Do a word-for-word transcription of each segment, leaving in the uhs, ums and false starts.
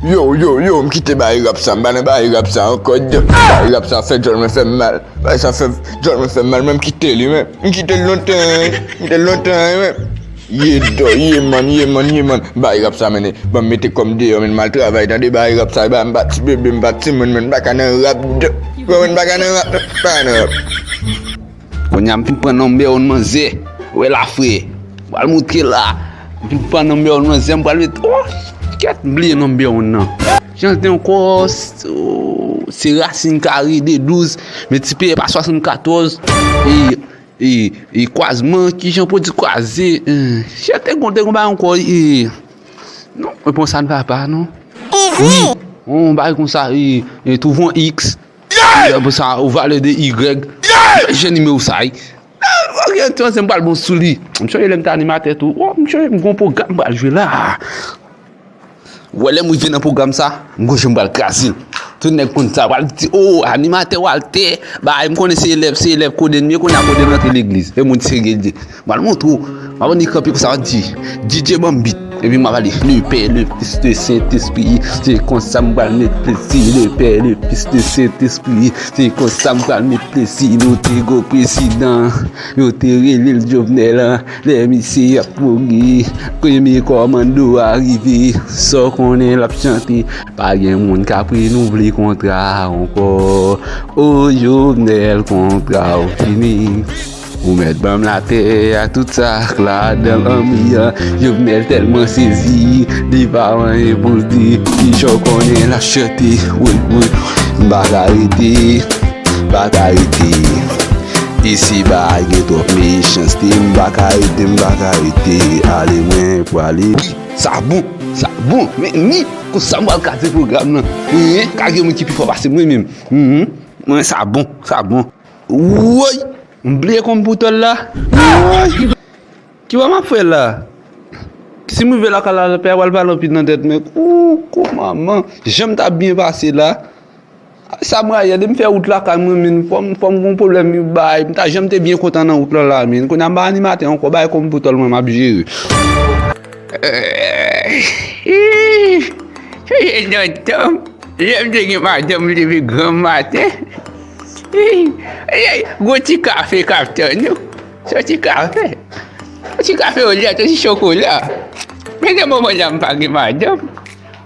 Yo, yo, yo, m kite bagay rap sa, m pa nan bagay rap sa ankò, djòl. Bagay rap sa fè djòl mwen fè m mal. Bagay sa fè djòl mwen fè m mal, men m kite li, men. M kite l lontan, m kite l lontan, men. Ye dò, ye man, ye man, ye man. Bagay rap sa, men, ban m mete kò m deyò, men, m al travay, tande, bagay rap sa, ba m pa ti bebe, m pa timoun, men, m pa ka nan rap, djòl. Ou konprann, m pa ka nan rap, non, m pa ka nan rap. Kounye a m fin pran number one manzè. Wè la, frè. M pral montre la. M fin pran number one manzè, m pral met, oh, kèt, m bliye number one nan. Jan l te ankò, s-, oh, se rasin kare de douz miltipliye pa swasannkatòz. E, e, e kwazman, kijan pou di kwaze? Eh, chè, te gon, te gon bagay ankò, e, non, e pon sa n papa, non. Wi, on bagay konsa, e, e, trouve un x. Apre sa, ou valè de Y. Fè jan nimewo sa, wi. Ok, ann se m pral bon sou li. M sonje lè m te animatè tou. Oh, m sonje m gon pwogram m pral jwe la. Wè, lè m rive nan pwogram sa, m gon jan m pral kraze l. Tout nèg konn sa, pral di, oh, animatè Walter, bay, m konnen se elèv, se elèv Kodenn m ye, kounye a Kodenn rantre legliz. E moun serye l ye. M pral montre w. M ap annik kanpe konsa, m ap di, D J ban m beat. Epi m ap pale, le Pè, le Fis, le Sentespri. Se konsa m pral met plezi. Le Pè, le Fis, le Sentespri. Se konsa m pral met plezi. Nou te gon prezidan. Yo te rele l Jovenel. Lè misye ap mouri, premye kòmando a rive. Sa w konnen l ap chante. Pa gen moun k ap renouvle kontra a ankò. O Jovenel, kontra w fini. Ou mèt ban m latè a, tout sa k ladan l anmè a. Jovenel tèlman sezi, li pa anyen pou l di. Kijan w konnen l ap chante, wi, wi. M pa ka rete, m pa ka rete. Isi ba gen twòp mechanste, m pa ka rete, m pa ka rete. Ale mwen prale. Wi, sa bon, sa bon. Men ni, konsa m pral kraze pwogram nan. Wi, ka gen moun ki pi fò pase mwen menm. Mhm. Mwen, sa bon, sa bon. Woy! M bliye konpwoutòl la. Woy! Ki bò m ap fè la? Si m rive lakay la, pè a pral pale anpil nan tèt mwen. Kou, kou manman. Jan m t ap byen pase la. Sa m rayi, lè m fè wout lakay mwen, men fò m, fò m gon pwoblèm, bay. M ta janm te byen kontan nan wout la la, men. Kounye a m pa animatè ankò, bay konpwoutòl mwen, m ap jere. Sonje nan tan m, lè m te gen madanm, m leve granm maten. Gon ti kafe k ap tann ou. Se yon ti kafe. Yon ti kafe olè, yon ti chokola. Men nan moman la, m pa gen madanm.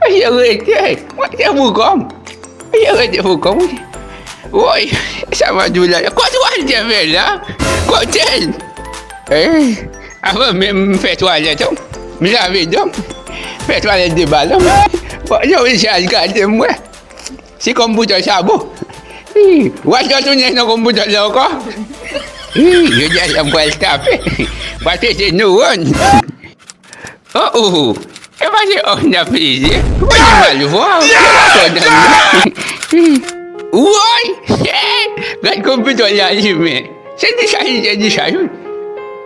Mwen rete, mwen rete pou kò m. Mwen rete pou kò m. Woy, sa m ap di w la. Kote w al fè la? Kote l? Eh, avan menm m fè twalèt, m lave dan m, fè twalèt de balon. Bon, yo vin al gade m, wè. Si konpwoutè sa bon. Ih, w ap tounen nan konpwoutè la ankò? Ih, jodi a, m pral tape. M pral pete newòn. Oh, oh. E pa se òm nan peze. Ou pa di mal vwa. Ou pa fò nan mwen. Woy! Gad konpwoutè la limen. Se di sa, se di sa, wi.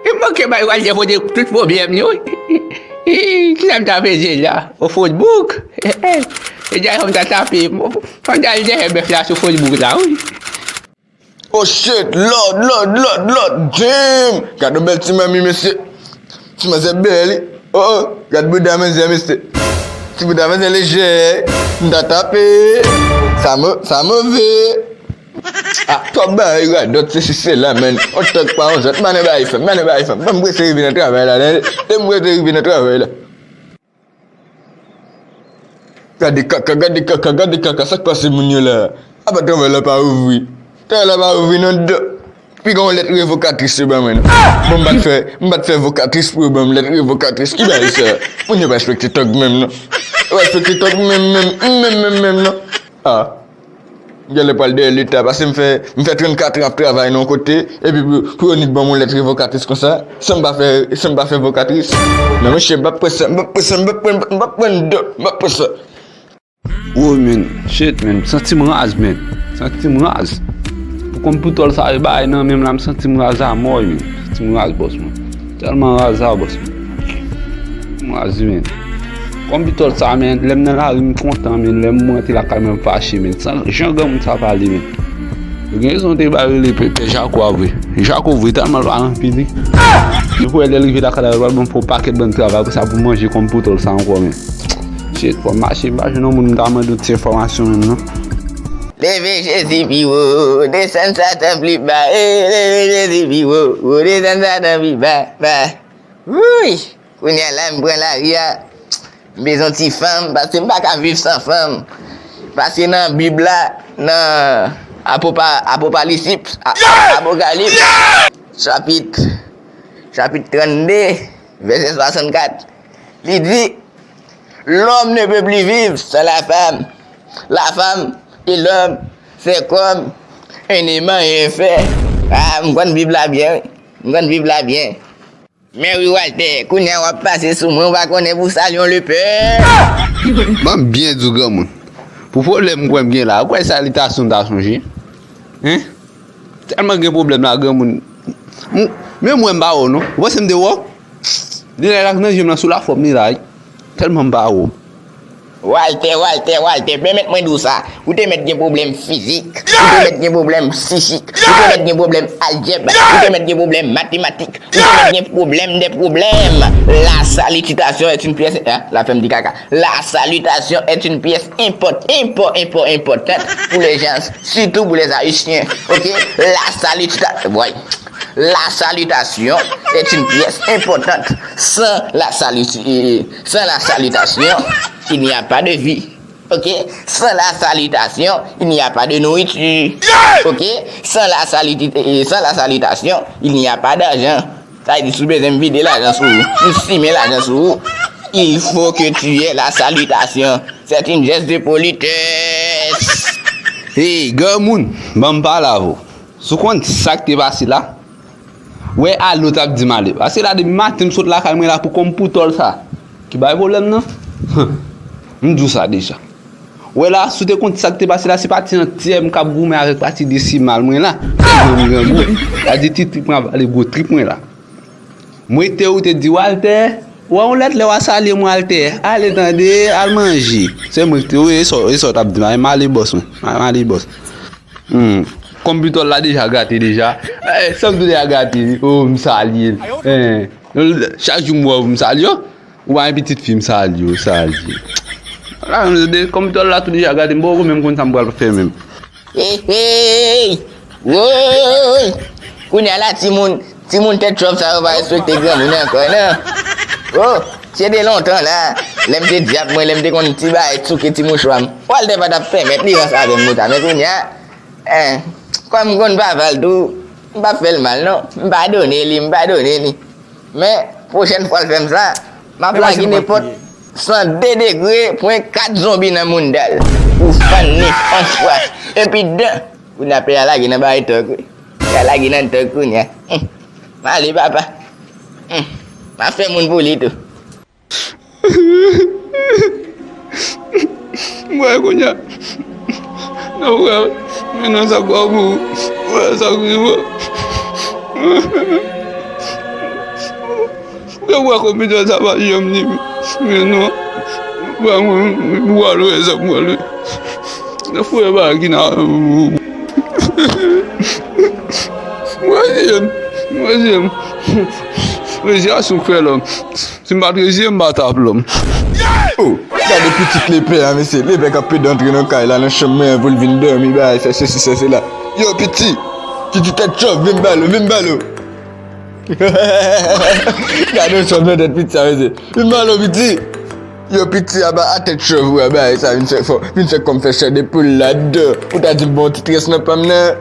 E manke bay Walter pote tout pwoblèm li, wi. Kisa m ta peze la? O Facebook? E di a, m ta tape. Fò m ta al dèyè bèf la sou Facebook la, wi. Oh shit, Lord, Lord, Lord, Lord, damn! Gad yon bèl ti manmi, mesye. Ti manzè bèl, wi. Oh, oh, gad bouda manzè, mesye. Ti bouda manzè lejè. M ta tape. Sa mo-, sa move. Ah, twòp bagay radòt, sesi sela, menn. On tank pa on zòt. M pa nan bagay fanm, m pa nan bagay fanm. Ban m prese rive nan travay la, tande. Lè m prese rive nan travay la. Gade kaka, gade kaka, gade kaka, sa k pase moun yo la? Apa travay la pa ouvri? Travay la pa ouvri non, dò. Piga yon lèt revokatris yo ban mwen non. Bon, m pa t fè, m pa t fè vokatris pou yo ban m lèt revokatris. Ki bagay sa? Moun yo pa respekte tòg menm non. Yo pa respekte tòg menm, menm, menm, menm, menm non. Ah. Genlè pral dèyè leta, paske m fè, m fè trannkat an ap travay nan yon kote, epi pou, pou yo nik ban m yon lèt revokatris konsa, san m pa fè, san m pa fè vokatris. Non, mesye, m p ap pran sa, m p ap pran sa, m p ap pran, m p ap pran dòt, m p ap pran sa. Wo, men, shit, men, m santi m raz, men. M santi m raz. Pou konpwoutòl sa yo bay nan men m la, m santi m raz amò, men. M santi m raz, bòs mwen. Tèlman raz sa, bòs mwen. M raz, men. Konpwoutòl sa, men, lè m nan lari, m kontan, men, lè m rantre lakay mwen, m fache, men. San jan granmoun sa pale, men. Ou gen rezon, te ba rele Pè, Pè Jako a vre. Jako vre, tèlman l pa anpil, wi. Depi lè l rive lakay la, l pral ban m fè yon pakèt bann travay, pou sa pou manje konpwoutòl sa ankò, men. Shit, fò m mache, m pa jwenn yon moun m ta mande yon ti enfòmasyon menm non. Leve Jezi pi wo, desann Satan pi ba. Eh, leve Jezi pi wo, desann Satan pi ba, ba. Wouy! Kounye a la, m pran lari a. M bezwen ti fanm, paske m pa ka viv san fanm. Paske nan Bib la, nan Apopa-, Apokalips, a-, Apokalips, chapit, chapit trannde, vèsè swasannkat, li di, L'homme ne peut plus vivre sans la femme. La femme et l'homme, c'est comme un aimant et un fer. Ah, m konn Bib la byen, wi. M konn Bib la byen. Men wi, Walter, kounye a w ap pase sou mwen, ou pa konnen pou salye yon lepè. Ban m byen di w, granmoun. Pou pwoblèm m kwè m gen la, ou kwè salitasyon m ta chonje? Hein? Tèlman gen pwoblèm la, granmoun. M, men mwen m pa wè w non. Ou panse m te wè w? Li la nan je m nan sou lafòm li la, wi. Tèlman m pa wè w. Walter, Walter, Walter, pèmèt mwen di w sa. Ou te mèt gen pwoblèm fizik, ou te mèt gen pwoblèm psichik, ou te mèt gen pwoblèm aljèb, ou te mèt gen pwoblèm matematik, ou te mèt gen pwoblèm dè pwoblèm. La salutation est une pièce, hein, la fè m di kaka. La salutation est une pièce import-, impor-, impor-, importante pour les gens, surtout pour les Haïtiens. Ok? La salutation, ouais. La salutation est une pièce importante. Sans la saluti-, sans la salutation, il n'y a pas de vie. Ok? Sans la salutation, il n'y a pas de nourriture. Ok? Sans la saluti-, sans la salutation, il n'y a pas d'argent. Sa vle di, si w bezwen m vide lajan sou ou, m simen lajan sou ou, il faut que tu aies la salutation. C'est une geste de politesse. Hey, granmoun, ban m pale avè w. Si w konn sa k te pase la, wè ale w t ap di m ale. Paske la, depi maten m sot lakay mwen la pou konn pou tòl sa ki bay pwoblèm nan. M di w sa deja. Wè la, si w te konn sa k te pase la, se pati antyè m k ap goumen avèk pati desimal mwen la. Tèlman m grangou. Sa di ti trip mwen ap vale gwo trip mwen la. M rete ou te di, Walter, wè yon lèt lè w a salye m, Walter. Ale tande, al manje. Se mwen ki te, wi, e sa, e sa w t ap di m, al manje bòs mwen. Al manje bòs. Hmm. Konpitòl la deja gate deja. Eh, sa m tou deja gate. Oh, m salye l. Eh, chak jou m wè w, m salye w. Ou pa gen pitit fi, m salye w, salye. La, m de, konpitòl la tou deja gate, m poko menm konn sa m pral fè menm. Hey, hey! Woy! Kounye a la, timoun, timoun tèt chòv sa yo pa respekte granmoun ankò, non. Oh, se de lontan la, lè m te dyab mwen, lè m te konn ti bagay souke ti mouchwa m. Walter pa t ap pèmèt li ranse avè m konsa, men kounye a, eh, kòm m konn papa l tou, m p ap fè l mal, non. M padone li, m padone li. Men, pwochèn fwa l fè m sa, m ap lage nenpòt san de degre pwen kat zonbi nan mounda l. Ou fann ni fon fwa. Epi dan. Kounye a pè a lage nan bagay tòg wi. Pè a lage nan tòg kounye a. Humm. M ale papa. Humm. M ap fè moun pou li tou. M wè kounye a. Nan frè, men nan sa k pa pou ou. Frè, sa k rive. Frè, wè konbitè sa pa janm ni. Men non. Frè, mwen, mwen, mwen wè sa, mwen wè. Nan frè, pa ki nan. Mwen, mwen, mwen. Mwen, jè a sou frè lòm. Si m pa t reziye, m pa t ap lòm. Oh, gade pitit lepè a, mesye. Lepè k ap pede antre nan kay la, nan chanm mwen an, pou l vin dòmi, bagay, fè sesi, fè sela. Yo, piti. Piti tèt chòv, vin ba l, vin ba l. Gade yon chòv nan tèt piti a, mesye. Vin ba l, piti. Yo, piti a ba a tèt chòv, wè, bagay sa vin fè fò. Vin fè kò m fè chè de poul ladan. Ou ta di m bon ti tres nan pa m nan.